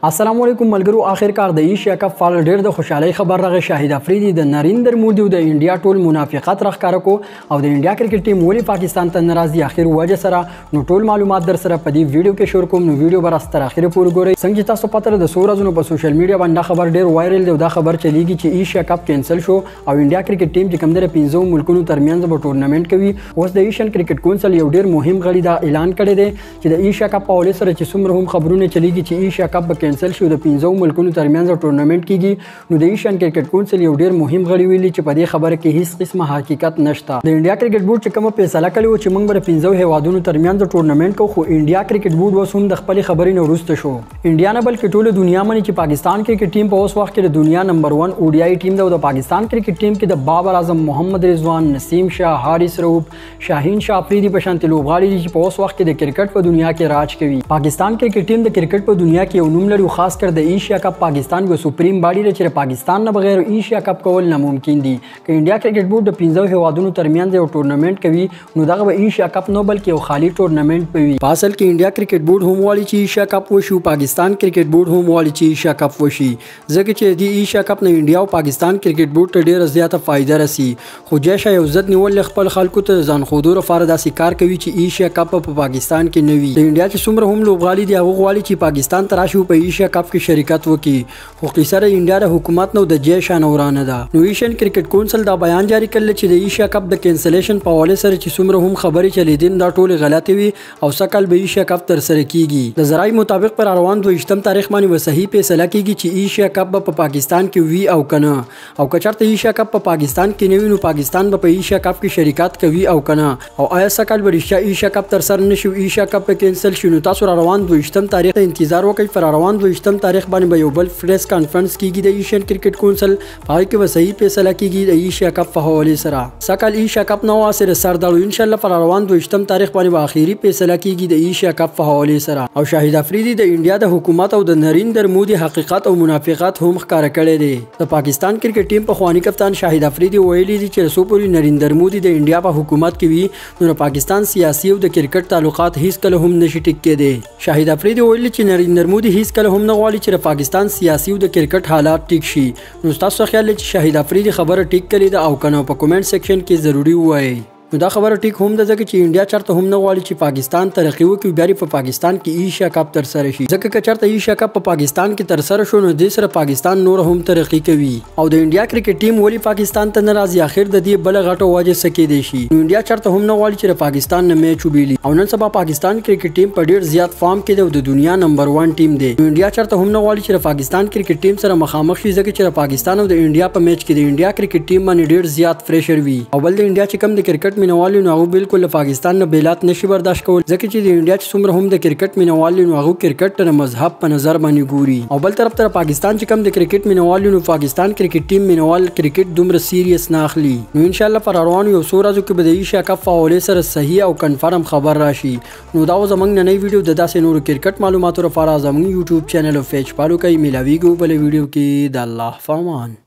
السلام علیکم ملګرو، آخرکار د ایشیا کپ فال ډیر د خوشحالۍ خبر راغی. شاهد افریدي د نریندر مودي او د انډیا ټول منافقت راښکاره کو او د انډیا کرکټ ټیم ولې پاکستان ته نه راځي اخر وجه سره. نو ټول معلومات در سره په دې ویډیو کې شور کوم، نو ویډیو به راست تر اخره پورې ګورئ. څنګه چې تاسو پته ده د څو ورځو په سوشل میډیا باندې دا خبر ډیر وایرل دی او دا خبر چلیږي چې ایشیا کپ کینسل شو او انډیا کرکټ ټیم چې کوم دی پنځو ملکونو ترمنځ به ټورنمنټ کوي. اوس د ایشین کرکټ کونسل یو ډیر مهم غړي دا اعلان کړی دی چې د ایشیا کپ په حواله سره چې څومره هم خبرونه چلیږي چې ایشیا کپ به کینسل شو د پنځو ملکونو ترمنځ ټورنمنټ کیږي. نو د ایشین کرکټ کونسل یو ډیر مهم غړي ویلي چې په دې خبره کې هیڅ قسمه حقیقت نشته. د انډیا کرکټ بورډ چې کومه فیصله کړې و چې موږ به پنځو هیوادونو ترمنځ ټورنمنټ کوو، خو انډیا کرکټ بورډ اوس هم د خپلې خبرې نه وروسته شو. انډیا نه بلکې ټوله دنیا مني چې پاکستان کرکټ ټیم په اوس وخت کې د دنیا نمبر 1 ODI ټیم ده او د پاکستان کرکټ ټیم کې د بابر اعظم، محمد رضوان، نسیم شاه، حارث رؤف، شاهین شاه افریدي په شان لوبغاړي دي چې په اوس وخت کې د کرکټ په دنیا کې راج کوي. پاکستان کرکټ ټیم د کرکټ په دنیا کې یو نوم لري، خاص کر د ایشیا کپ پاکستان یو سپریم باډي ده چې پاکستان نه بغیر ایشیا کپ کول ناممکن دي. که انډیا کرکټ بورډ د پنځو هیوادونو ترمنځ یو ټورنمنټ کوي نو دغه به ایشیا کپ نه بلکې یو خالی ټورنمنټ به وي. په اصل کې انډیا کرکټ بورډ هم غواړي چې ایشیا کپ وشي، پاکستان کرکټ بورډ هم غواړي چې ایشیا کپ وشي، ځکه چې د ایشیا کپ نه انډیا او پاکستان کرکټ بورډ ته ډیره زیاته فایده رسی. خو جې شاه یو ضد نیول خپل خلکو ته ځان ښودو لپاره داسې کار کوي چې ایشیا کپ په پاکستان کې نه وي. د انډیا چې څومره هم لوبغاړي دي هغه غواړي چې پاکستان ته راشي او په ایشیا کپ کې شرکت وکړي، خو قصه د انډیا د حکومت نو د جې شاه نه ورانه ده. نو ایشین کرکټ کونسل دا بیان جاری کړل چې د ایشیا کپ د کینسلیشن په حواله سره چې څومره هم خبرې چلیدې دا ټولې غلطې وي او سږکال به ایشیا کپ ترسره کیږي. د ذرایع مطابق پر روان 22 تاریخ باندې به صحیح فیصله کیږي چې ایشیا کپ به په پاکستان کې وي او کنه، او که چېرته ایشیا کپ په پاکستان کې نه وي نو پاکستان به په ایشیا کپ کې شرکت کوي او کنه، او آیا سږکال به رښتیا ایشیا کپ ترسره نه شي، ایشیا کپ به کینسل شي. نو تاسو را روان 22 تاریخ ته انتظار وکړئ. پر روان 22 تاریخ باندې به یو بل پریس کانفرنس کیږي د ایشین کرکټ کونسل، په هغې کې به صحیح فیصله کیږي د ایشیا کپ په حوالې سره. سږکال ایشیا کپ نه واسه سردارو ان شاء الله پر روان 22 تاریخ باندې به اخیری فیصله کیږي د ایشیا کپ په حوالې سره. او شاهد افریدي د انډیا د حکومت او د نریندر مودي حقیقت او منافقت هم ښکاره کړی دی. د پاکستان کرکټ ټیم پخواني کپتان شاهد افریدي ویلي دي چې څو پورې نریندر مودي د انډیا په حکومت کې وي نو د پاکستان سیاسي او د کرکټ تعلقات هیڅکله هم نشي ټیک کېدی. شاهد افریدي ویلي چې نریندر مودي هیڅکله هم نه غواړي چې د پاکستان سیاسي او د کرکټ حالات ټیک شي. نو ستاسو خیال دی چې شاهد افریدي خبره ټیک کړې ده او کنه؟ په کومنټ سیکشن کې ضروري ووایئ. نو دا خبره ټیک هم ده ځکه چې انډیا چرته هم نه غواړي چې پاکستان ترقي وکړي، بیا په پاکستان کې ایشیا کپ ترسره شي، ځکه که چرته ایشیا کپ په پاکستان کې ترسره شو نو دې سره پاکستان نور هم ترقي کوي. او د انډیا کرکټ ټیم ولې پاکستان ته نه راځي اخر د دې بله غټه وجه څه کېدی شي؟ نو انډیا چرته هم نه غواړي چې د پاکستان نه میچ وبیلي، او نن سبا پاکستان کرکټ ټیم په ډیر زیات فارم کې دی او د دنیا نمبر 1 ټیم دی. نو انډیا چرته هم نه غواړي چې د پاکستان کرکټ ټیم سره مخامخ شي، ځکه چې د پاکستان او د انډیا په میچ کې د انډیا کرکټ ټیم باندې ډیر زیات پریشر وي. او بل د انډیا چې کوم د کرکټ مینوال نو هغه بالکل له پاکستان نه بیلات نشي برداشت کول، ځکه چې د انډیا چې څومره هم د کرکټ مینوال نو هغه کرکټ ته مذهب په نظر باندې ګوري. او بل طرف ته پاکستان چې کوم د کرکټ مینوال نو پاکستان کرکټ ټیم مینوال کرکټ دومره سیریس نه اخلي. نو ان شاء الله پر روان یو څو ورځو کې به د ایشیا کپ په حواله سره صحیح او کنفرم خبر راشي. نو دا زمونږ ننۍ ویډیو. د داسې نورو کرکټ معلوماتو لپاره زمونږ یوټیوب چینل او پیج فالو کړئ. میلاویږو بله ویډیو کې. د الله فامان.